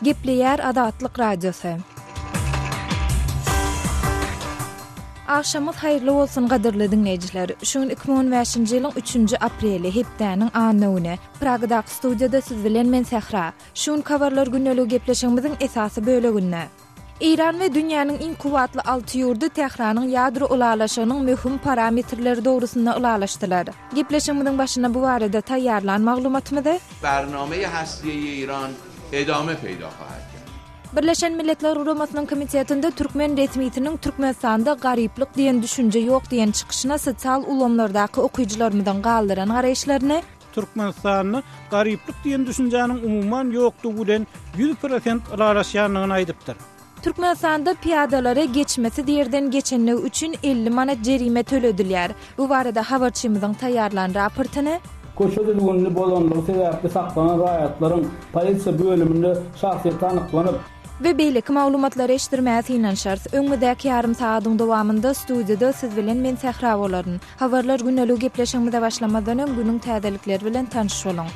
Gepleýär Azatlyk Radiosy. Agşamyňyz haýyrly bolsun gadyrly diňleýjiler. Şu gün 2015-nji ýylyň 3-nji apreli, hepdäniň anna güni. Pragadaky studiýada siz bilen men Sähra. Şu günki habarlar gündeligi gepleşigimiziň esasy böleginde. Eýran we dünýäniň iň kuwwatly alty ýurdy Tähranyň ýadro ylalaşygynyň möhüm parametrleri dogrusynda ylalaşdylar. Gepleşigimiziň başynda bu barada taýýarlan maglumatymyzy. Barname hastiye Iran edame peyda hohad kerd. Birleşen Milletler Guramasynyň Komitetinde türkmen resmisiniň Türkmenistanda garyplyk diýen düşünje ýok diýen çykyşyna sosial ulgamlardaky okyjylarymyzyň galdyran garaýyşlaryny, Türkmenistanda garyplyk diýen düşünjäniň umuman ýokdugy bilen 100% ylalaşýandygyny aýdypdyr. Türkmenistanda pyýadalara geçmesiz ýerden geçenligi üçin 50 manat jerime töledilýär. Bu barada habarçymyzyň taýýarlan raportyny. Köçe düzgünini bozanlygy sebäpli saklanan raýatlaryň polisiýa bölüminde şahsyýeti anyklanyp, We beýleki maglumatlary eşitdirmäge synanyşarys. Öňümizdäki ýarym sagadyň dowamynda studiýada siz bilen men Sähra bolaryn. Habarlar gündeligi gepleşigimize başlamazdan öň günüň täzelikleri bilen tanyş boluň.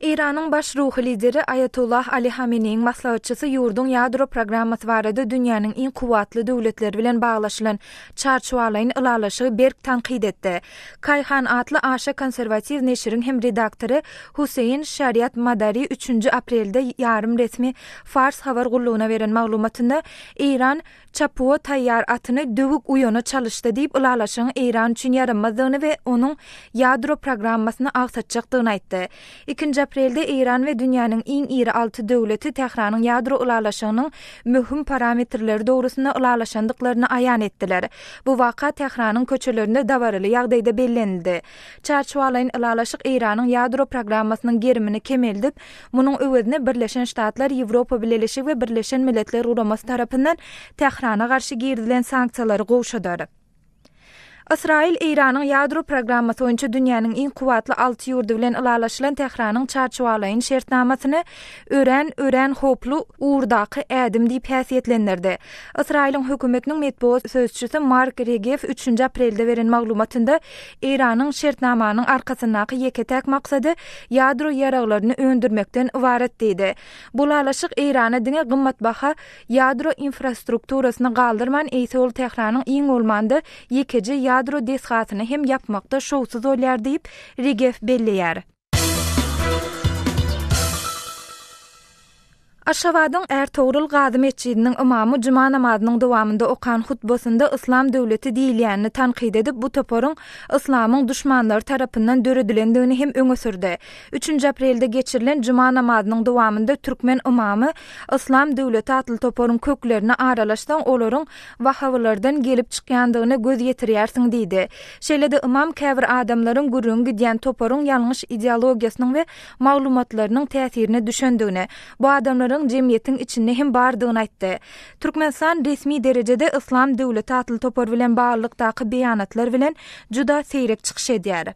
Eýranyň baş ruhy lideri Aýatollah Ali Hameneýiň maslahatçysy ýurduň ýadro programmasy barada dünýäniň iň kuwwatly döwletleri bilen baglaşylan çarçuwalaýyn ylalaşygy berk tankyt etdi. Kaýhan atly aşa konserwatiw neşiriň hem redaktory Huseýin Şariatmadari üçünji aprelde ýarym resmi Fars habar gullugyna beren maglumatynda, Eýran çapuwa taýýar atyny döwük uýana çalyşdy diýip, ylalaşygyň Eýran üçin ýaramazdygyny we onuň ýadro programmasyny agsatjakdygyny aýtdy. Ikinji aprelde Eýran we dünýäniň iň iri alty döwleti Tähranyň ýadro ylalaşygynyň möhüm parametrleri dogrusynda ylalaşandyklaryny aýan etdiler. Bu waka Tähranyň köçelerinde dabaraly ýagdaýda bellenildi. Çarçuwalaýyn ylalaşyk Eýranyň ýadro programmasynyň gerimini kemeldip, Munuň öwezine Birleşen Ştatlar, Ýewropa Bileleşigi we Birleşen Milletler Guramasy tarapyndan Tährana garşy girizilen sanksiýalary gowşadar. Ysraýyl Eýranyň ýadro programmasy boýunça dünýäniň iň kuwwatly alty ýurdy bilen ylalaşylan Tähranyň çarçuwalaýyn şertnamasyny örän, örän howply ugurdaky ädim diýip häsiýetlendirdi. Ysraýylyň hökümetiniň metbugat sözçüsi Mark Regew üçünji aprelde beren maglumatynda Eýranyň şertnamanyň arkasyndaky ýeke-täk maksady ýadro ýaraglaryny öndürmekden ybarat diýdi. Bu ylalaşyk Eýrana diňe gymmatbaha ýadro infrastrukturasyny galdyrman, eýse ol Tähranyň iň bolmanda ýekeje ýadro desgasyny hem ýapmakda şowsuz bolýar diýip, Regew belleýär. Aşgabadyň Ärtogrul Gazy metjidiniň ymamy juma namazynyň dowamynda okan hutbasynda Yslam döwleti diýilýänini tankyt edip, bu toparyň yslamyň duşmanlary tarapyndan döredilendigini hem öňe sürdi. Üçünji aprelde geçirilen juma namazynyň dowamynda türkmen ymamy Yslam döwleti atly toparyň köklerine aralaşsaň, olaryň wahabylardan gelip çykýandygyna göz ýetirýärsiň diýdi. Şeýle-de ymam käbir adamlaryň gürrüňi gidýän toparyň ýalňyş ideologiýasynyň we maglumatlarynyň täsirine düşendigini, bu adamlaryň jemgyýetiň içinde hem bardygyny aýtdy. Türkmenistan resmi derejede Yslam döwleti atly topar bilen baglylykdaky beýanatlar bilen juda seýrek çykyş edýär.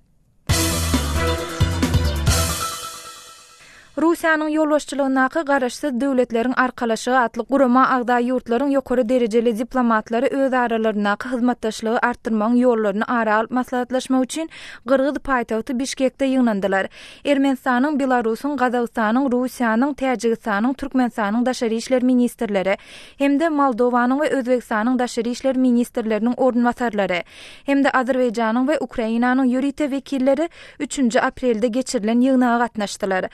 Russiýanyň ýolbaşçylygyndaky Garaşsyz Döwletleriň Arkalaşygy atly gurama agza ýurtlaryň ýokary derejeli diplomatlary öz aralaryndaky hyzmatdaşlygy artdyrmagyň ýollaryny ara alyp maslahatlaşmak üçin gyrgyz paýtagty Bişkekde ýygnandylar. Ermenistanyň, Belarusyň, Gazagystanyň, Russiýanyň, Täjigistanyň, Türkmenistanyň daşary işler ministrleri hem-de Moldowanyň we Özbegistanyň daşary işler ministrleriniň orunbasarlary hem-de Azerbaýjanyň we Ukrainanyň ýörite wekilleri üçünji aprelde geçirilen ýygnaga gatnaşdylar.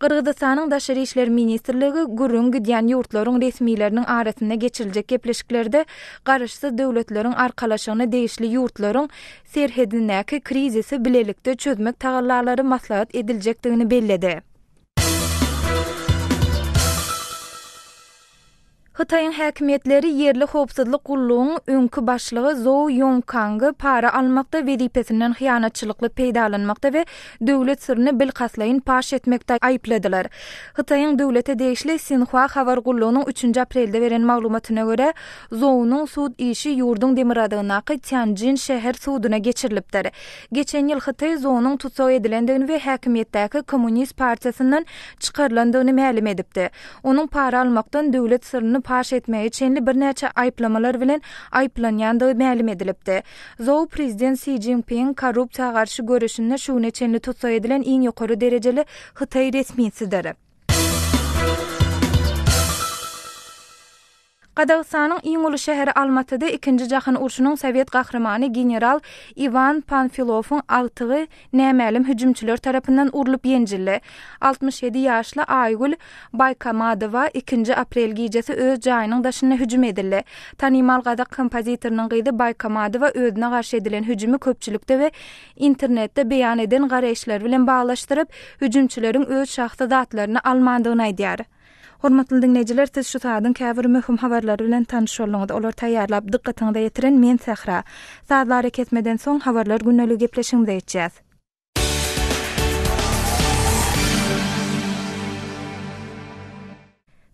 Gyrgyzystanyň Daşary işler ministrligi gürrüň gidýän ýurtlaryň resmileriniň arasynda geçiriljek gepleşiklerde Garaşsyz Döwletleriň Arkalaşygyna degişli ýurtlaryň serhedindäki krizisi bilelikde çözmek tagallalary maslahat ediljekdigini belledi. Hytaýyň häkimiýetleri ýerli howpsuzlyk gullugyň öňki başlygy Zou Ýongkangy para almakda, wezipesinden hyýanatçylykly peýdalanmakda we döwlet syryny bilkastlaýyn paş etmekde aýypladylar. Hytaýyň döwlete degişli Sinhua habar gullugynyň üçünji aprelde beren maglumatyna görä, Zounyň sud işi ýurduň demirgazygyndaky Týanjin şäher suduna geçirilipdir. Geçen ýyl Hytaý Zounyň tussag edilendigini we häkimiýetdäki Kommunist partiýasyndan çykarylandygyny mälim edipdi. Onuň para almakdan, döwlet syryny. paş etmegi çenli birnäçe aýyplamalar bilen aýyplanýandygy mälim edilipdi. Zou prezident Si Szinpiniň korrupsiýa garşy göreşinde şu güne çenli tussag edilen iň ýokary derejeli hytaý resmisidir. Gazagystanyň iň uly şäheri Almatyda Ikinji jahan urşunyň sowet gahrymany general Iwan Panfilowyň agtygy nämälim hüjümçiler tarapyndan urlup ýenjildi. 67 ýaşly Aýgül Baýkamadowa ikinji aprel gijesi öz jaýynyň daşynda hüjüm edildi. Tanymal gazak kompozitorynyň gyzy Baýkamadowa özüne garşy edilen hüjümi köpçülikde we internetde beýan eden garaýyşlary bilen baglaşdyryp, hüjümçileriň öz şahsy zatlaryny almandygyny aýdýar. Hormatly diňleýjiler, siz şu saadyň käbir möhüm habarlary bilen tanyş bolduňyz. Olary taýýarlap, dykgatyňyza ýetiren men Sähra. Sazly arakesmeden soň Habarlar gündeligi gepleşigimize geçýäs.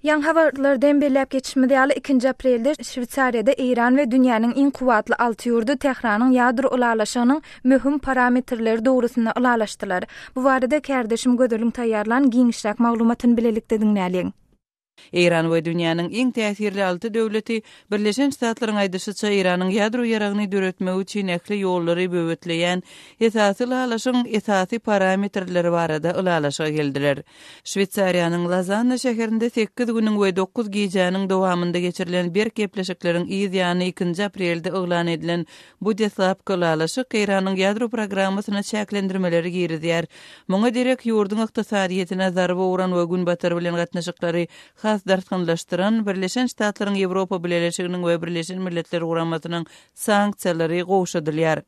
Ýaňy habarlarda hem belläp geçişimiz ýaly, ikinji aprelde Şweýsariýada Eýran we dünýäniň iň kuwwatly alty ýurdy Tähranyň ýadro ylalaşygynyň möhüm parametrleri dogrusynda ylalaşdylar. Bu barada kärdeşim Gözeliň taýýarlan giňişräk maglumatyny bilelikde diňläliň. Eýran we dünýäniň iň täsirli alty döwleti, Birleşen Ştatlaryň aýdyşyça, Eýranyň ýadro ýaragyny döretmegi üçin ähli ýollary böwetleýän esasy ylalaşygyň esasy parametrleri barada ylalaşyga geldiler. Şweýsariýanyň Lozanna şäherinde sekiz günüň we dokuz gijäniň dowamynda geçirilen berk gepleşikleriň yz ýany ikinji aprelde yglan edilen bu deslapky ylalaşyk Eýranyň ýadro programmasyna çäklendirmeleri girizýär. Muňa derek ýurduň ykdysadyýetine zarba uran we Günbatar bilen gatnaşyklary has dartgynlaşdyran Birleşen Ştatlaryň Ýewropa Bileleşiginiň we Birleşen Milletler Guramasynyň sanksiýalary gowşadylýar.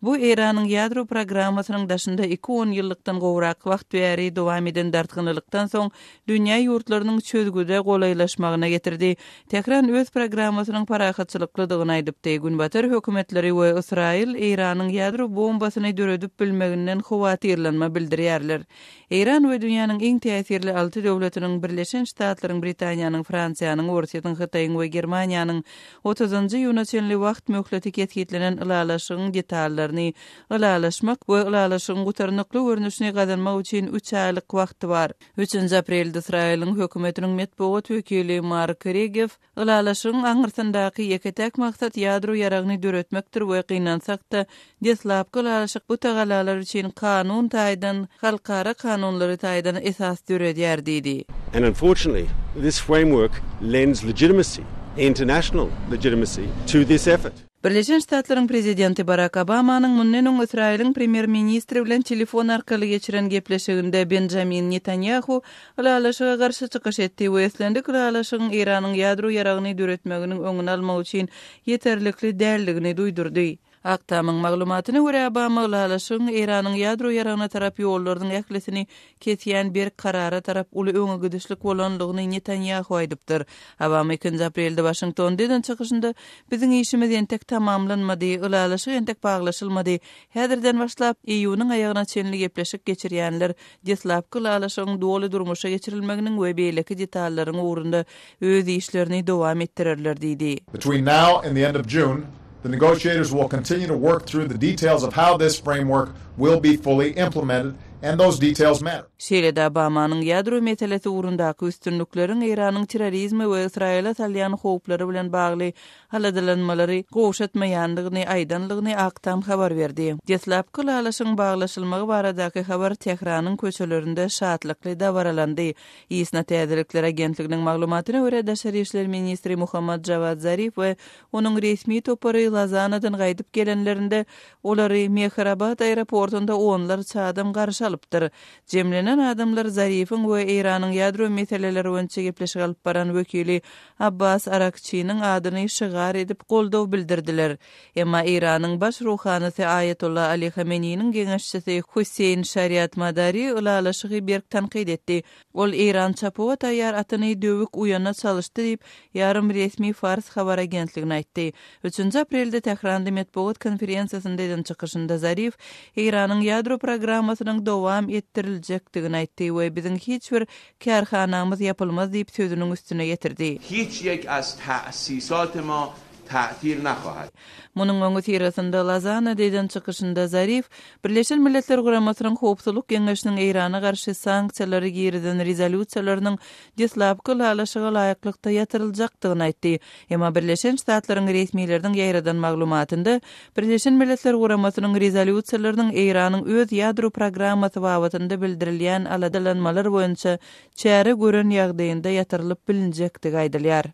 Bu Eýranyň ýadro programmasynyň daşynda iki onýyllykdan gowrak wagt bäri dowam eden dartgynlylykdan soň dünýä ýurtlarynyň çözgüde golaýlaşmagyna getirdi. Tähran öz programmasynyň parahatçylyklydygyny aýdypdy. Günbatar hökümetleri we Ysraýyl Eýranyň ýadro bombasyny döredip bilmeginden howatyrlanma bildirýärler. Eýran we dünýäniň iň täsirli alty döwletiniň, Birleşen Ştatlaryň, Britaniýanyň, Fransiýanyň, Orsýetiň, Hytaýyň we Germaniýanyň otuzynjy iýuna çenli wagt möhleti kesgitlenen ylalaşygyň detallaryny ylalaşmak we ylalaşygyň gutarnykly görnüşini gazanmak üçin üç aýlyk wagty bar. Üçünji aprelde Ysraýylyň hökümetiniň metbugat wekili Mark Regew Ylalaşygyň aňyrsyndaky ýeke-täk maksat ýadro ýaragyny döretmekdir we gynansak-da, deslapky ylalaşyk bu tagallalar üçin kanun taýdan, halkara kanunlary taýdan esas döredýär diýdi. And unfortunately, this framework lends legitimacy, international legitimacy, to this effort. Birleşen Ştatlaryň prezidenti Barak Obamanyň mundan öň Ysraýylyň premýer-ministri bilen telefon arkaly geçiren gepleşiginde Benjamin Netanýahu ylalaşyga garşy çykyş etdi we islendik ylalaşygyň Eýranyň ýadro ýaragyny döretmeginiň öňüni almak üçin ýeterlikli däldigini duýdurdy. Ak Tamyň maglumatyna görä, Obama ylalaşygyň Eýranyň ýadro ýaragyna tarap ýollarynyň ählisini kesýän berk karara tarap uly öňe gidişlik bolandygyny Netanýahu aýdypdyr. Obama ikinji aprelde Waşingtonda eden çykyşynda, Biziň işimiz entek tamamlanmady, ylalaşyk entek baglaşylmady. Häzirden başlap, iýunyň aýagyna çenli gepleşik geçirýänler deslapky ylalaşygyň doly durmuşa geçirilmeginiň we beýleki detallaryň ugrunda öz işlerini dowam etdirerler diýdi. Between now and the end of June, the negotiators will continue to work through the details of how this framework will be fully implemented and those details matter. Şeýle-de Obamanyň ýadro meselesi ugrundaky üstünlikleriň Eýranyň terrorizme we Ysraýyla salýan howplary bilen bagly aladalanmalary gowşatmaýandygyny aýdanlygyny Ak Tam habar berdi. Deslapky ylalaşygyň baglaşylmagy baradaky habar Tähranyň köçelerinde şatlykly dabaralandy. ISNA täzelikler agentliginiň maglumatyna görä, daşary işler ministri Mohammad Jawad Zarif we onuň resmi topary Lozannadan gaýdyp gelenlerinde, olary Mehrabad aeroportunda onlarça adam garşy alypdyr. Jemlenen adamlar Zarifiň we Eýranyň ýadro meseleleri boýunça gepleşik alyp baran wekili Abbas Arakçiniň adyny şygar edip goldaw bildirdiler. Emma Eýranyň baş ruhanysy Aýatolla Ali Hameneýiniň geňeşçisi Husseýn Şariatmadari ylalaşygy berk tankyt etdi. Ol Eýran çapuwa taýýar atyny döwük uýana çalyşdy diýip, ýarym resmi Fars habar agentligine aýtdy. Üçünji aprelde Tähranda metbugat konferensiýasynda eden çykyşynda Zarif Eýranyň ýadro programmasynyň dowam etdiriljekdigini aýtdy we biziň hiç bir Kärhanamyz ýapylmaz diýip sözüniň üstüne ýetirdi. Hiç ýek az ta'sisat ma. تأثیر نخواهد. Munuň öňüsyrasynda Lozannada eden çykyşynda Zarif Birleşen Milletler Guramasynyň Howpsuzlyk Geňeşiniň Eýrana garşy sanksiýalary girizen rezolýusiýalarynyň deslapky ylalaşyga laýyklykda ýatyryljakdygyny aýtdy. Emma Birleşen Ştatlaryň resmileriniň ýaýradan maglumatynda Birleşen Milletler Guramasynyň rezolýusiýalarynyň Eýranyň öz ýadro programmasy babatynda bildirilýän aladalanmalar boýunça çäre gören ýagdaýynda ýatyrylyp bilinjekdigi aýdylýar.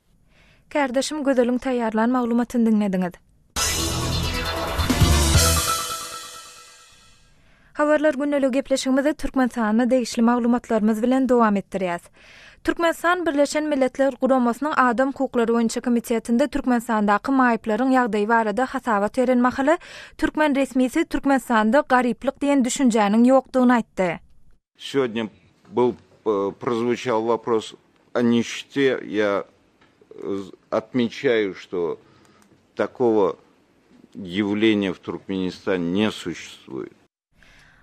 Kärdeşim Gözeliň taýýarlan maglumatyny diňlediňiz. Habarlar gündeligi gepleşigimizi Türkmenistana degişli maglumatlarymyz bilen dowam etdirýäs. Türkmenistan Birleşen Milletler Guramasynyň Adam hukuklary boýunça komitetinde Türkmenistandaky maýyplaryň ýagdaýy barada hasabat beren mahaly, türkmen resmisi Türkmenistanda garyplyk diýen düşünjäniň ýokdugyny aýtdy. Сегодня был прозвучал вопрос о нищете. Я отмечаю, что такого явления в Туркменистане не существует.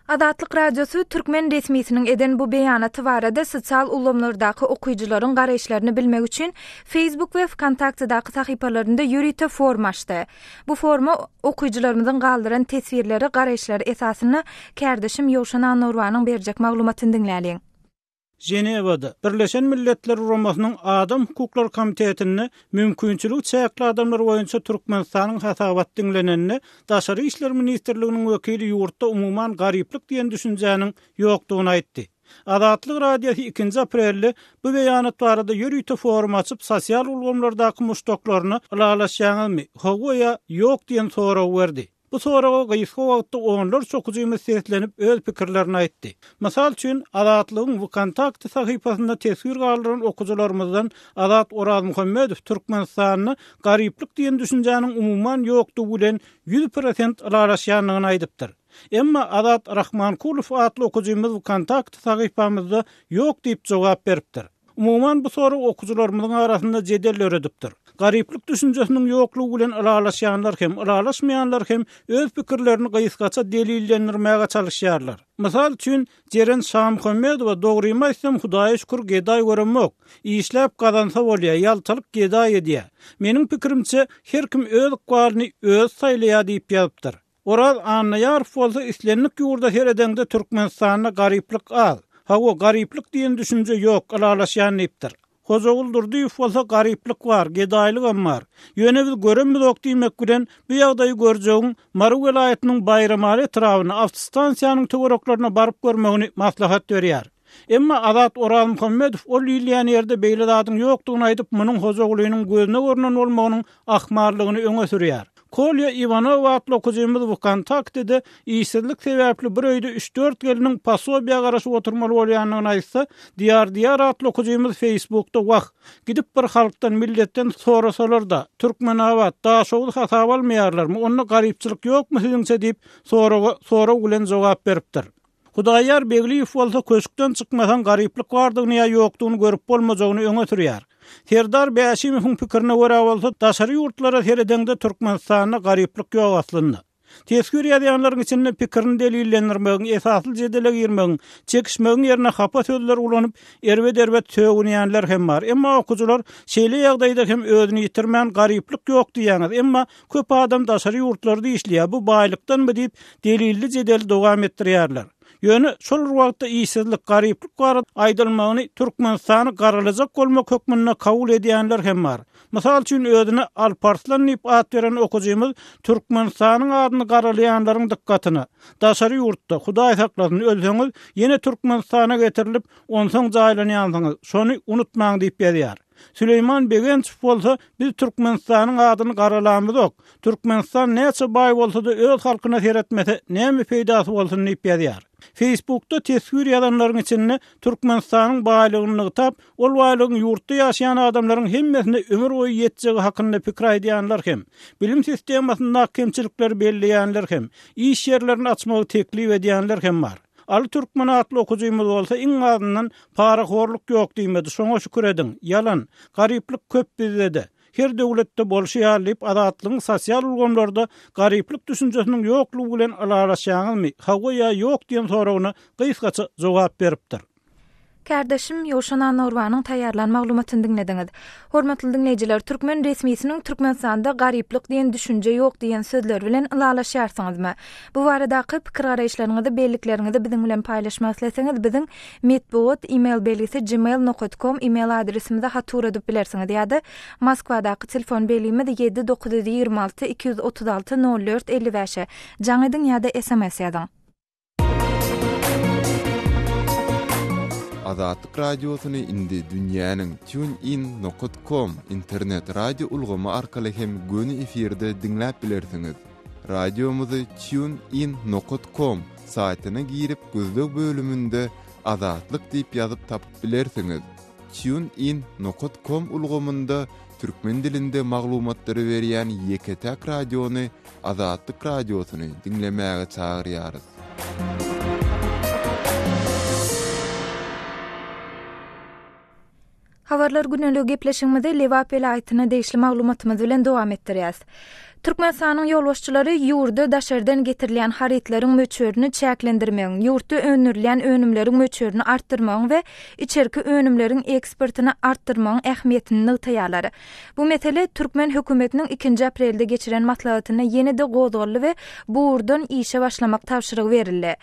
Azatlyk Radiosy türkmen resmisiniň eden bu beýanaty barada sosial ulgamlardaky okyjylaryň garaýyşlaryny bilmek üçin Facebook we Wkontaktedaky sahypalarynda ýörite forma açdy. Bu forma okyjylarymyzyň galdyran teswirleri, garaýyşlary esasynda kärdeşim Ýowşan Annagurbanyň berjek maglumatyny diňläliň. Ženewada, Birleşen Milletler Guramasynyň Adam hukuklary komitetinde mümkinçiligi çäkli adamlar boýunça Türkmenistanyň hasabaty diňlenende, Daşary işler ministrliginiň wekili ýurtda umuman garyplyk diýen düşünjäniň ýokdugyny aýtdy. Azatlyk Radiosy ikinji aprelde bu beýanat barada ýörite forum açyp, sosial ulgamlardaky muşdaklaryna ylalaşýaňyzmy, hawa ýa ýok diýen soragy berdi. Bu soraga gysga wagtda onlarça okyjymyz seslenip, öz pikirlerini aýtdy. Mysal üçin, Azatlygyň Wkontakte sahypasynda teswir galdyran okyjylarymyzdan Azat Orazmuhammedow Türkmenistanda garyplyk diýen düşünjäniň umuman ýokdugy bilen 100% ylalaşýandygyny aýdypdyr. Emma Azat Rahmankulow atly okyjymyz Wkontakte sahypamyzda ýok diýip jogap beripdir. Umuman, bu sorag okyjylarymyzyň arasynda jedel döredipdir. Garyplyk düşünjesiniň ýoklugy bilen ylalaşýanlar hem, ylalaşmaýanlar hem öz pikirlerini gysgaça delillendirmäge çalyşýarlar. Mysal üçin, Jeren Şamuhammedowa Dogrymy aýtsam, Hudaýa şükür gedaý göremok. Işläp gazansa bolýa, ýaltalyk gedaý edýä. Meniň pikirimçe, her kim öz ykbalyny özi saýlaýa diýip ýazypdyr. Oraz Annaýarow bolsa islendik ýurda seredeňde Türkmenistanda garyplyk az. Hawa, garyplyk diýen düşünje ýok, ylalaşýan diýipdir. Hojagul Durdyýew bolsa garyplyk bar, gedaýlygam bar. Ýöne biz göremizok diýmek bilen, bu ýagdaýy görjegiň Mary welaýatynyň Baýramaly etrabyna, awtostansiýanyň töwereklerine baryp görmegini maslahat berýär. Emma Azat Orazmuhammedow ol diýilýän ýerde beýle zadyň ýokdugyny aýdyp, munuň Hojagulynyň gözüne görnen bolmagynyň ahmallygyny öňe sürýär. Kolýa Iwanow atly okyjymyz Wkontaktede işsizlik sebäpli bir öýde üç-dört gelniň posobiýa garaşyp oturmaly bolýandygyny aýtsa, Diýar Diýar atly okyjymyz Feýsbukda Wah, gidip bir halkdan, milletden sorasalar-da, Türkmenabat, Daşoguz hasaba almaýarlarmy, onda garypçylyk ýokmy siziňçe diýip, soraga sorag bilen jogap beripdir. Hudaýýar Begliýew bolsa köşkden çykmasaň garyplyk bardygyny ýa ýokdugyny görüp bolmajagyny öňe sürýär. Serdar Bäşimowyň pikirine görä bolsa daşary ýurtlara seredeňde Türkmenistanda garyplyk ýok aslynda. Teswir ýazýanlaryň içinde pikirini delillendirmegiň, esasly jedele girmegiň, çekişmegiň ýerine hapa sözler ulanyp, erbet-erbet sögünýänler hem bar. Emma okyjylar şeýle ýagdaýda hem özüni ýitirmän garyplyk ýok diýýäňiz, emma Köp adam daşary ýurtlarda işleýär, bu baýlykdanmy diýip, delilli jedeli dowam etdirýärler. Ýöne şol bir wagtda işsizlik, garyplyk barada aýdylmagyny Türkmenistany garalajak bolmak hökmünde kabul edýänler hem bar. Mysal üçin, özüne Alparslan diýip at beren okyjymyz Türkmenistanyň adyny garalaýanlaryň dykgatyna, Daşary ýurtda, Hudaý saklasyn, ölseňiz, ýene Türkmenistana getirilip, onsoň jaýlanýansyňyz, şony unutmaň diýip ýazýar. Süleýman Begençow bolsa, Biz Türkmenistanyň adyny garalamyzok. Türkmenistan näçe baý bolsa-da öz halkyna seretmese näme peýdasy bolsun diýip ýazýar. Feýsbukda teswir ýazanlaryň içinde Türkmenistanyň baýlygyny nygtap, ol baýlygyň ýurtda ýaşaýan adamlaryň hemmesine ömür boýy ýetjegi hakynda pikir aýdýanlar hem, bilim sistemasyndaky kemçilikleri belleýänler hem, iş ýerlerini açmagy teklip edýänler hem bar. Aly Türkmen atly okyjymyz bolsa iň azyndan parahorluk ýok diýmedi, şoňa şükür ediň. Ýalan. Garyplyk köp bizde-de. Her döwletde bolşy ýaly diýip Azatlygyň sosial ulgamlarda garyplyk düşünjesiniň ýoklugy bilen ylalaşýaňyzmy, hawa ýa ýok diýen soragyna gysgaça jogap beripdir. Kärdeşim Ýowşan Annagurbanyň taýýarlan maglumatyny diňlediňiz. Hormatly diňleýjiler, türkmen resmisiniň Türkmenistanda garyplyk diýen düşünje ýok diýen sözleri bilen ylalaşýarsyňyzmy? Bu baradaky pikir-garaýyşlaryňyzy, bellikleriňizi biziň bilen paýlaşmak isleseňiz, biziň metbugat e-mail belgisi gmail nokat kom e-mail adresimize hat ugradyp bilersiňiz ýa-da Moskwadaky telefon belgimiz 7 926 236 04 55-e jaň ediň ýa-da sms ýazyň. Azatlyk Radiosyny indi dünýäniň TuneIn nokat kom internet radio ulgamy arkaly hem göni efirde diňläp bilersiňiz. Radiomyzy TuneIn nokat kom saýtyna girip gözleg bölüminde Azatlyk diýip ýazyp tapyp bilersiňiz. TuneIn nokat kom ulgamynda türkmen dilinde maglumatlary berýän ýeke-täk radiony Azatlyk Radiosyny diňlemäge çagyrýarys. Habarlar güneligi gepleşigimizi Lebap welaýatyna degişli maglumatymyz bilen dowam etdirýäs. Türkmenistanyň ýolbaşçylary ýurda daşardan getirilýän harytlaryň möçberini çäklendirmegiň, ýurtda öndürilýän önümleriň möçberini artdyrmagyň we içerki önümleriň eksportyny artdyrmagyň ähmiýetini nygtaýarlar. Bu mesele türkmen hökümetiniň ikinji aprelde geçiren maslahatynda ýene-de gozgaldy we bu ugurdan işe başlamak tabşyrygy berildi.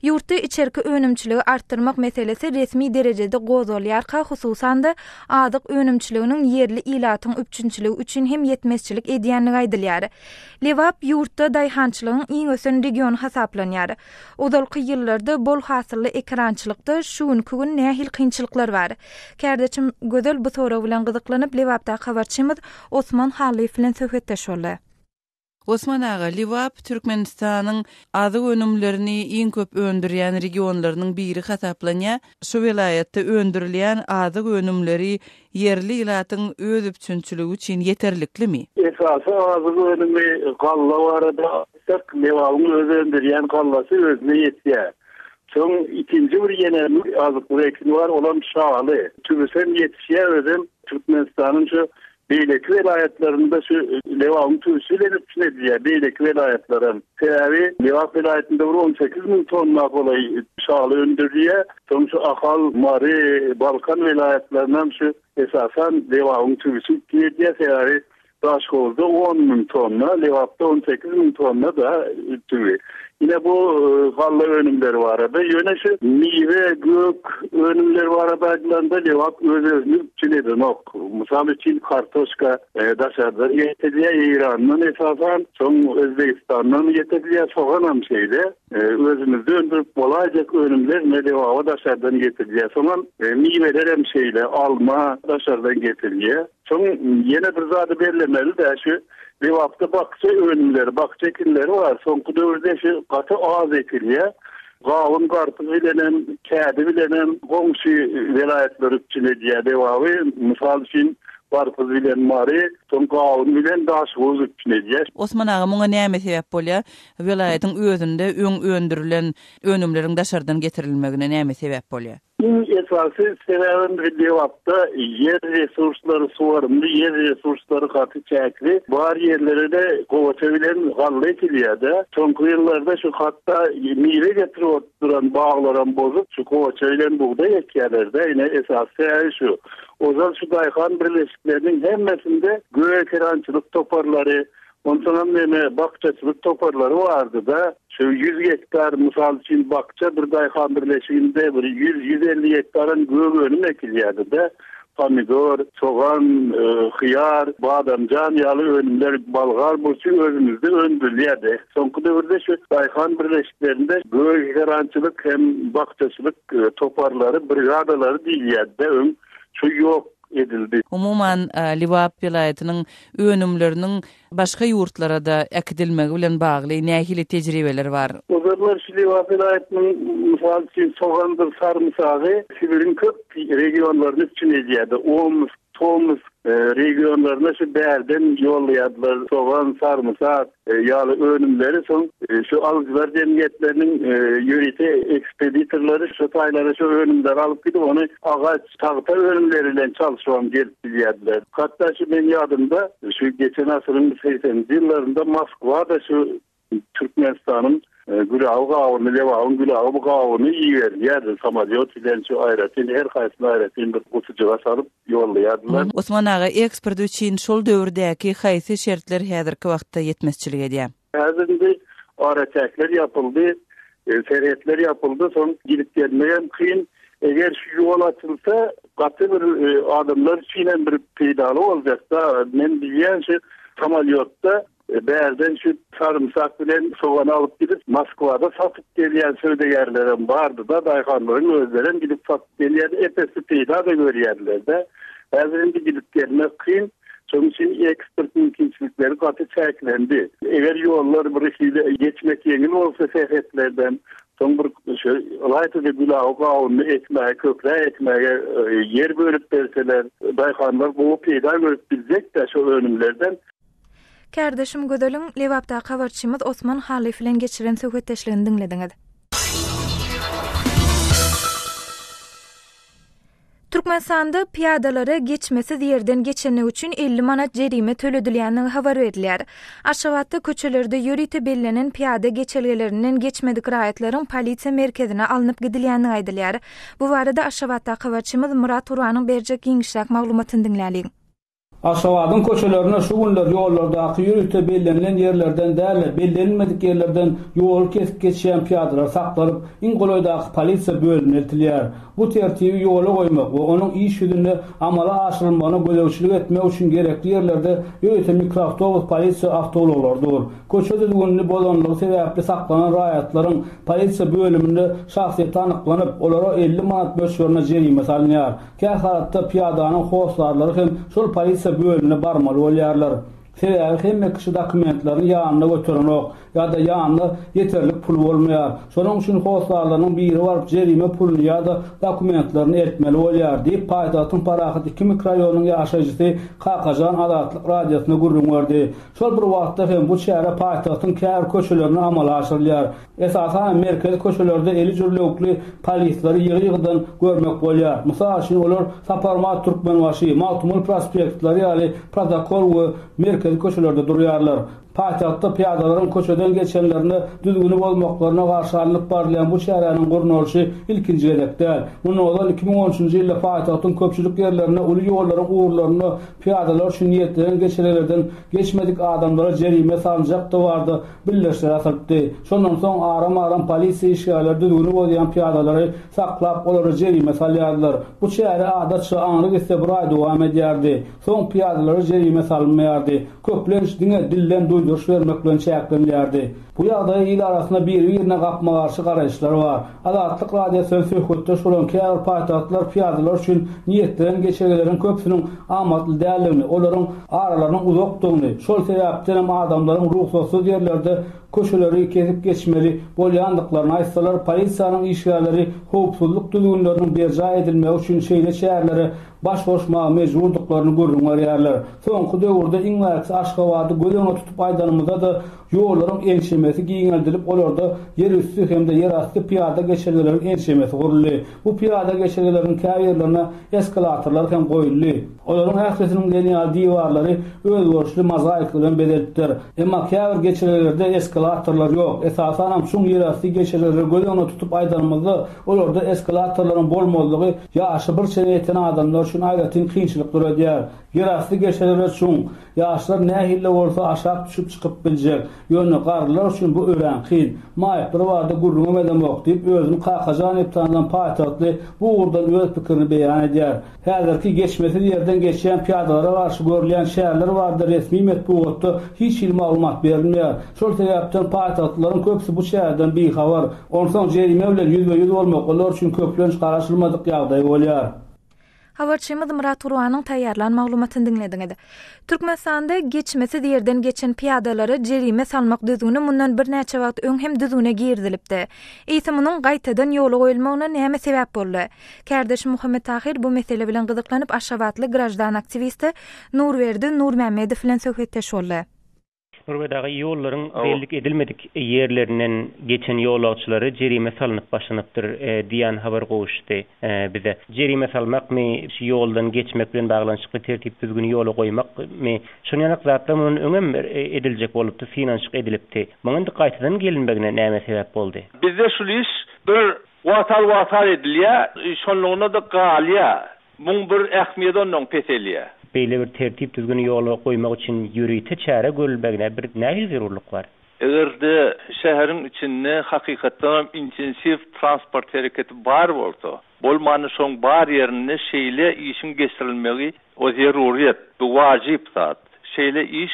Ýurtda içerki önümçiligi artdyrmak meselesi resmi derejede gozgalýarka, hususan-da, azyk önümçiliginiň ýerli ilatyň üpjünçiligi üçin hem ýetmezçilik edýändigi aýdylýar. Lebap ýurtda daýhançylygyň iň ösen regiony hasaplanýar. Ozalky ýyllarda bol hasylly ekerançylykda şu günki gün nähili kynçylyklar bar? Kärdeşim Gözel bu sorag bilen gyzyklanyp, Lebapdaky habarçymyz Osman Hallyýew bilen söhbetdeş boldy. Osman aga, Lebap Türkmenistanyň azyk önümlerini iň köp öndürýän regionlarynyň biri hasaplanýar. Şu welaýatda öndürilýän azyk önümleri ýerli ilatyň öz üpjünçiligi üçin ýeterliklimi? Esasy azyk önümi galla barada aýtsak, Lebabyň öz öndürýän gallasy özüne ýetýär. Soň ikinji bir ýene azyklyk ekini bar, olam şaly. Tüwüsem ýetişýär özem Türkmenistanyň şu Beýleki welaýatlarynda şu Lebabyň tüwüsi bilen üpjün edilýär, beýleki welaýatlaram. Sebäbi Lebap welaýatynda bir 18 müň tonna golaý şaly öndürilýär. Soň şu Ahal, Mary, Balkan welaýatlarynam şu esasan Lebabyň tüwüsi üpjün edýär. Sebäbi Daşhowuzda on müň tonna, Lebapda 18 müň tonna-da tüwi. Ine bu galla önümleri barada. Ýöne şu miwe, gök önümleri barada aýdylanda Lebap öz-özüni üpjün edenok. Mysal üçin kartoşka daşardan getirilýär, Eýrandan esasan, soň Özbegistandan getirilýär, soganam şeýle. Özümizde öndürip bolaýjak önümler ine Lebaba daşardan getirilýär. Soňam miwelerem şeýle, alma daşardan getirilýär. Soň ýene bir zady bellemeli-dä, şu Lebapda bakja önümleri, bakja ekinleri bar. Soňky döwürde şu gaty az ekilýär. Gawun, garpyz bilenem, kädi bilenem goňşy welaýatlar üpjün edýär Lebaby. Mysal üçin, garpyz bilen Mary, soň gawun bilen Daşoguz üpjün edýär. Osman aga, muňa näme sebäp bolýar? Welaýatyň özünde öň öndürilen önümleriň daşardan getirilmegine näme sebäp bolýar? Iň esasy sebäbem Lebapda ýer resurslary, suwarymly ýer resurslary gaty çäkli. Bar ýerlere-de gowaça bilen galla ekilýär-de. Soňky ýyllarda şu hatda miwe getirip oturan baglaram bozup, şu gowaça bilen bugdaý ekýärler-de. Ine, esasy sebäbi şu. Ozal şu daýhan birleşikleriniň hemmesinde gök ekerançylyk toparlary, Onsoňam neme, bakjaçylyk toparlary bardy-da. Şu 100 gektar, mysal üçin, bakja bir daýhan birleşiginde bir 100-150 gektaram gök önüm ekilýärdi-de. Pomidor, sogan, hyýar, badamjan ýaly önümler, bolgar burçy özümizde öndürilýärdi. Soňky döwürde şu daýhan birleşiklerinde gök ekerançylyk hem bakjaçylyk toparlary, brigadalary diýilýärdi-de öň. Şu ýok. edildi. Umuman, Lebap welaýatynyň önümleriniň başga ýurtlara-da äkidilmegi bilen bagly nähili tejribeler bar? Ozallar şu Lebap welaýatynyň, mysal üçin, sogandyr sarymsagy Sibiriň köp regionlaryny üpjün edýärdi. Omsk, Tomsk regionlaryna şu bärden ýollaýardylar sogan, sarymsak. Ýaly önümleri soň şu alyjylar jemgyýetleriniň ýörite ekspeditorlary şu taýlara şu önümleri alyp gidip, ony agaç, tagta önümleri bilen çalşybam gelip bilýärdiler. Hatda şu meň ýadymda, şu geçen asyryň segseninji ýyllarynda Moskwada şu. Türkmenistanyň gülaby gawuny, Lebabyň gülaby gawuny iberilýärdi samolýot bilen şu aýratyn her haýsyny aýratyn bir gutujyga salyp ýollaýardylar. Osman aga, eksport üçin şol döwürdäki haýsy şertler häzirki wagtda ýetmezçilik edýär? Häzir indi araçäkler ýapyldy, serhetler ýapyldy, soň gidip gelmegem kyn. Eger şu ýol açylsa, gaty bir adamlar üçin hem bir peýdaly boljak-da. Men bilýän şu samolýotda Bärden şu sarymsak bilen sogany alyp gidip, Moskwada satyp gelýän söwdagärlerem bardy-da, daýhanlaryň özlerem gidip satyp gelýärdi, ep-esli peýda-da görýärdiler-de. Häzir indi gidip gelmek kyn. Şonuň üçin eksport mümkinçilikleri gaty çäklendi. Eger ýollar bir hili geçmek ýeňil bolsa serhetlerden, soň bir şu ylaýta-da gülaby gawunyny ekmäge, köpräk ekmäge ýer bölüp berseler, daýhanlar gowy peýda görüp biljek-dä şo önümlerden. Kärdeşim Gözeliň Lebapdaky habarçymyz Osman Hallyýew bilen geçiren söhbetdeşligini diňlediňiz. Türkmenistanda pyýadalara geçmesiz ýerden geçenligi üçin 50 manat jerime töledilýändigi habar berilýär. Aşgabatda köçelerde ýörite bellenen pyýada geçelgelerinden geçmedik raýatlaryň polisiýa merkezine alnyp gidilýändigi aýdylýar. Bu barada Aşgabatdaky habarçymyz Myrat Gurbanyň berjek giňişräk maglumatyny diňläliň. Aşgabadyň köçelerinde şu günler ýollardaky ýörite bellenilen ýerlerden däl-de, bellenilmedik ýerlerden ýoly kesip geçýän pyýadalar saklanyp, iň golaýdaky polisiýa bölümine eltilýär. Bu tertibi ýola goýmak we onuň iş ýüzünde amala aşyrylmagyna gözegçilik etmek üçin gerekli ýerlerde ýörite mikroawtobus polisiýa awtoulaglary dur. Köçe düzgünini bozanlygy sebäpli saklanan raýatlaryň polisiýa bölüminde şahsyýeti anyklanyp, olara 50 manat möçberinde jerime salynýar. Kähalatda pyýadanyň hossarlary hem şol polisiýa bölümine barmaly bolýarlar. Sebäbi hemme kişi dokumentlerini ýanynda göterenok ýa-da ýanynda ýeterlik puly bolmaýar. Şonuň üçin hossarlarynyň biri baryp jerime puluny ýa-da dokumentlerini eltmeli bolýar, diýip, paýtagtyň Parahat II mikroraýonynyň ýaşaýjysy Kakajan Azatlyk Radiosyna gürrüň berdi. Şol bir wagtda hem bu çäre paýtagtyň käbir köçelerinde amala aşyrylýar. Esasan hem merkezi köçelerde eli jürlewükli polisleri ýygy-ýygydan görmek bolýar. Mysal üçin, olar Saparmyrat Türkmenbaşy, Magtymguly prospektleri ýaly protokol we merkezi köçelerde durýarlar. Paýtagtda pyýadalaryň köçeden geçenlerinde düzgüni bozmaklaryna garşy alnyp barylýan bu çäräniň gurnalyşy ilkinji gezek däl. Mundan ozal 2013-nji ýylda paýtagtyň köpçülik ýerlerinde uly ýollaryň ugurlarynda pyýadalar üçin niýetlenen geçelgelerden geçmedik adamlara jerime salynjakdygy barada bildirişler atylypdy. Şondan soň aram-aram polisiýa işgärleri düzgüni bozýan pyýadalary saklap, olara jerime salýardylar. Bu çäre adatça aňry gitse bir aý dowam edýärdi. Soň pyýadalara jerime salynmaýardy. Köplenç diňe dilden duýduryş bermek bilen çäklenilýärdi. Bu ýagdaýa il arasynda biri-birine gapma-garşy garaýyşlar bar. Azatlyk Radiosy bilen söhbetdeş bolan käbir paýtagtlylar pyýadalar üçin niýetlenen geçelgeleriň köpüsiniň amatly däldigini, olaryň aralarynyň uzakdygyny, şol sebäpdenem adamlaryň rugsatsyz ýerlerde köçeleri kesip geçmeli bolýandyklaryny aýtsalar, polisiýanyň işgärleri howpsuzlyk düzgünleriniň berjaý edilmegi üçin şeýle çärelere baş goşmaga mejburdyklaryny gürrüň berýärler. Soňky döwürde iň bärkisi Aşgabady göz öňünde tutup aýdanymyzda-da, Ýollaryň ençemesi giňeldilip, olarda ýerüsti hem-de ýerasty pyýada geçelgeleriň ençemesi guruldy. Bu pyýada geçelgeleriniň käbirlerine eskalatorlar hem goýuldy. Olaryň ählisiniň diýen ýaly diwarlary özboluşly mozaika bilen bezelipdir. Emma käbir geçelgelerde eskalatorlar ýok. Esasanam çuň ýerasty geçelgeleri göz öňünde tutup aýdanymyzda, olarda eskalatorlaryň bolmazlygy ýaşy bir çene ýeten adamlar üçin aýratyn kynçylyk döredýär. Ýerasty geçelgeler çuň. Ýaşlar nähili-de bolsa aşak düşüp çykyp biljek. Ýöne garrylar üçin bu örän kyn. Maýyplar barada gürrüňem edemok, diýip, özüni Kakajan diýip tanylan paýtagtly bu ugurdan öz pikirini beýan edýär. Häzirki geçmesiz ýerden geçýän pyýadalara garşy görülýän çäreler barada resmi metbugatda hiç hili maglumat berilmeýär. Şol sebäpden paýtagtlylaryň köpüsi bu çäreden bihabar. Onsoň jerime bilen ýüzbe-ýüz bolmak olar üçin köplenç garaşylmadyk ýagdaý bolýar. Habarçymyz Myrat Gurbanyň taýýarlan maglumatyny diňlediňiz. Türkmenistanda geçmesiz ýerden geçen pyýadalara jerime salmak düzgüni mundan birnäçe wagt öň hem düzgüne girizilipdi. Eýse munuň gaýtadan ýola goýulmagyna näme sebäp boldy? Kärdeşim Muhammet Tahyr bu mesele bilen gyzyklanyp aşgabatly graždan aktiwisti Nurberdi Nurmämmedow bilen söhbetdeş boldy. Nurberdi aga, ýollaryň bellik edilmedik ýerlerinden geçen ýolagçylara jerime salnyp başlanypdyr diýen habar gowuşdy bize. Jerime salmakmy, şu ýoldan geçmek bilen baglanyşykly tertip-düzgüni ýola goýmakmy, şon ýaly zatlar mundan öňem ediljek bolupdy, synanyşyk edilipdi. Muňa indi gaýtadan gelinmegine näme sebäp boldy? Bizde şul iş bir wagtal-wagtal edilýär, şonlugyna-da galýar. Muň bir ähmiýeti onnoň peselýär. Beýle bir tertip-düzgüni ýola goýmak üçin ýörite çäre görülmegine bir nähili zerurlyk bar? Eger-de şäheriň içinde hakykatdanam intensiw transport hereketi bar bolsa, bolmanda şoň bar ýerinde şeýle işiň geçirilmegi o zeruryýet, bu wajyp zat. Şeýle iş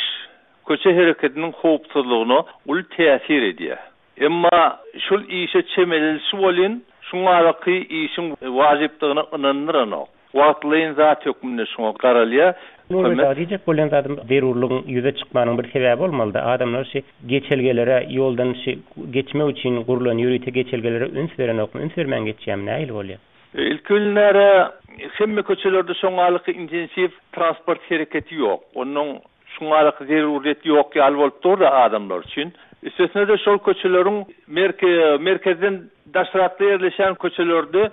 köçe hereketiniň howpsuzlygyna uly täsir edýär. Emma şul işe çemelilişi welin, şuňaraky işiň wajypdygyna ynandyranok. Wagtlaýyn zat hökmünde şuňa garalýar. Nurberdi aga, diýjek bolýan zadym, zerurlygyň ýüze çykmagynyň bir sebäbi bolmaly-da. Adamlar şi geçelgelere, ýoldan şi geçmek üçin gurlan ýörite geçelgelere üns berenokmy, üns bermän geçýärmi, nähili bolýar? Ilki bilen-ä hemme köçelerde şoňalyky intensiw transport hereketi ýok. Onnoň Şuňalyk zeruryýet ýok ýaly bolup dur-da adamlar üçin. Üstesine-de şol köçeleriň merkezden daşrakda ýerleşýän köçelerde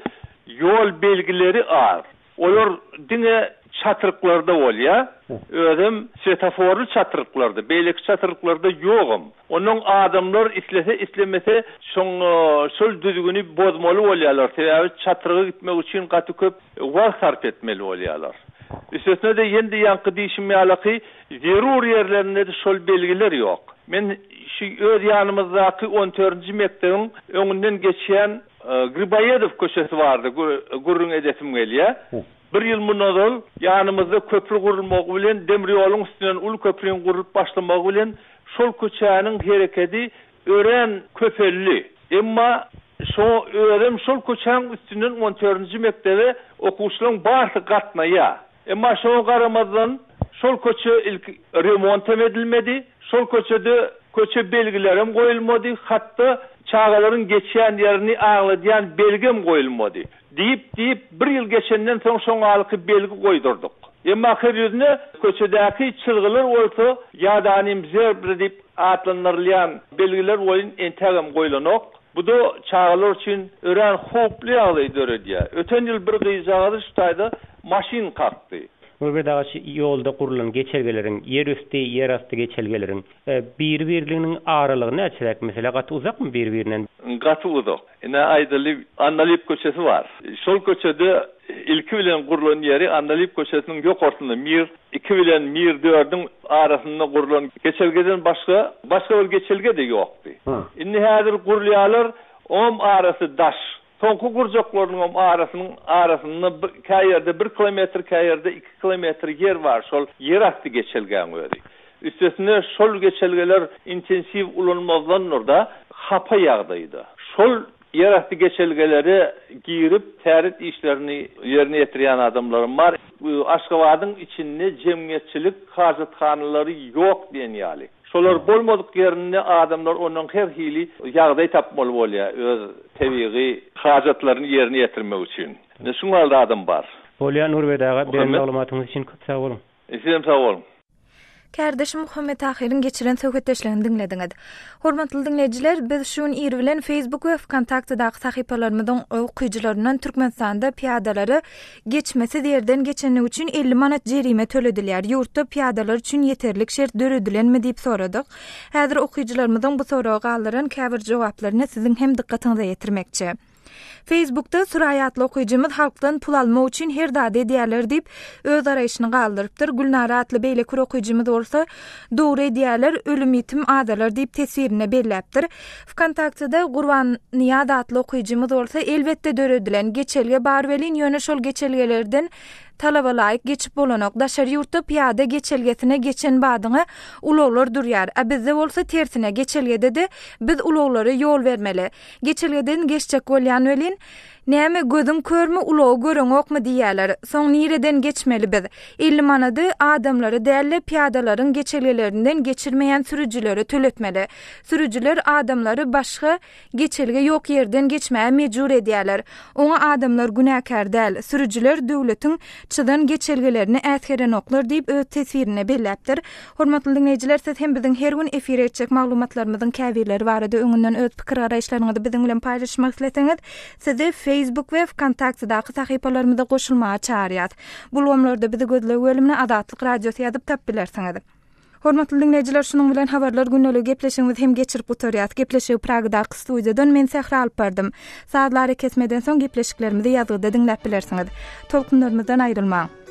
ýol belgileri az. Olar diňe çatryklarda bolýar. Özem swetoforly çatryklarda, beýleki çatryklarda ýogam. Onnoň adamlar islese-islemese şoň şol düzgüni bozmaly bolýarlar. Sebäbi çatryga gitmek üçin gaty köp wagt sarp etmeli bolýarlar. Üstesine-de ýene-de ýaňky diýşim ýalaky zerur ýerlerinde-de şol belgiler ýok. Men şu öz ýanymyzdaky on dördünji mekdebiň öňünden geçýän Griboýedow köçesi barada gürrüň edesim gelýär. Bir ýyl mundan ozal ýanymyzda köpri gurulmagy bilen, demir ýoluň üstünden uly köprüň gurlup başlamagy bilen şol köçäniň herekedi örän köpeldi. Emma şo özem şol köçäň üstünden on dördünji mekdebe okuwçylaryň barsy gatnaýar. Emma şoňa garamazdan şol köçe ilki remont hem edilmedi. Şol köçede köçe belgilerem goýulmady, hatda çagalaryň geçýän ýerini aňladýan belgem goýulmady. Diýip, diýip, bir ýyl geçenden soň şoňalky belgi goýdurdyk. Emma her ýüzüne köçedäki çyzgylar bolsa ýadanym zebra diýip atlandyrylýan belgiler welin entägem goýlanok. Bu-da çagalar üçin örän howply ýagdaý döredýär. Öten ýyl bir gyzjagazy şu taýda maşyn kakdy. Nurberdi aga şu ýolda gurlan geçelgeleriň, ýerüsti, ýerasty geçelgeleriň biri-birliginiň aralygy näçeräk meselä gaty uzakmy biri-birinden? Gaty uzak. Ine aýdaly Andalyp köçesi bar. Şol köçede ilki bilen gurlan ýeri Andalyp köçesiniň ýokarsynda Mir iki bilen Mir dördüň arasynda gurlan geçelgeden başga başga bir geçelge-de ýokdy. Indi häzir gurulýarlar, oňam arasy daş. Soňky gurjaklarynyňam arasynyň arasynda bir kä ýerde bir kilometr, kä ýerde iki kilometr ýer bar şol ýerasty geçelgäň özi. Üstesine şol geçelgeler intensiw ulanmazdandyr-da, hapa ýagdaýda. Şol ýerasty geçelgelere girip täret işlerini ýerine ýetirýän adamlaram bar. Aşgabadyň içinde jemgyýetçilik hajathanalary ýok diýen ýaly. Şolar bolmadyk ýerinde adamlar ondan her hili ýagdaý tapmaly bolýar öz tebigy hajatlaryny ýerine ýetirmek üçin. Ine şuň ýaly zadam bar. Bolýar Nurberdi aga, beren maglumatyňyz üçin köp sag boluň. Sizem sag boluň. Kärdeşim Muhammet Tahyryň geçiren söhbetdeşligini diňlediňiz. Hormatly diňleýjiler, biz şu gün ir bilen Facebook we Wkontaktedaky sahypalarymyzyň okyjylaryndan Türkmenistanda pyýadalara geçmesiz ýerden geçenligi üçin 50 manat jerime töledilýär. Ýurtda pyýadalar üçin ýeterlik şert döredilenmi diýip soradyk. Häzir okyjylarymyzyň bu soraga galdyran käbir jogaplaryny siziň hem dykgatyňyza ýetirmekçi. Facebookda Suraý atly okyjymyz halkdan pul almak üçin her zady edýärler diýip, öz garaýşyny galdyrypdyr. Gülnara atly beýleki bir okyjymyz bolsa, Dogry edýärler, ölüm-ýitim azalar diýip teswirinde belläpdir. Wkontaktede Gurbannyýaz atly okyjymyz bolsa, Elbetde döredilen, geçelge bar welin, ýöne şol geçelgelerden talaba laýyk geçip bolanok. Daşary ýurtda pyýada geçelgesine geçen badyňa ulaglar durýar. A bizde bolsa tersine, geçelgede-de biz ulaglara ýol bermeli. Geçelgeden geçjek bolýan welin, Näme, gözüň körmi, ulagy göreňokmy diýýäler. Soň nireden geçmeli biz? 50 manady adamlara däl-de, pyýadalaryň geçelgelerinden geçirmeýän sürüjilere töletmeli. Sürüjiler adamlary başga geçelge ýok ýerden geçmäge mejbur edýärler. Oňa adamlar günäkär däl. Sürüjiler döwletiň. çyzan geçelgelerini äsgerenoklar diýip öz teswirinde belläpdir. Hormatly diňleýjiler siz hem biziň her gün efire etjek maglumatlarymyzyň käbirleri barada öňünden öz pikir-garaýyşlaryňyzy biziň bilen paýlaşmak isleseňiz, sizi Facebook we Wkontaktedaky sahypalarymyza goşulmaga çagyrýas. Bu ulgamlarda bizi gözleg bölümine Azatlyk Radiosy ýazyp tapyp bilersiňiz. Hormatly diňleýjiler şunuň bilen Habarlar gündeligi gepleşigimizi hem geçirip gutarýas. Gepleşigi Pragadaky studiýadan men Sähra alyp bardym. Sazly arakesmeden soň gepleşiklerimizi ýazgyda diňläp bilersiňiz. Tolkunlarymyzdan aýrylmaň.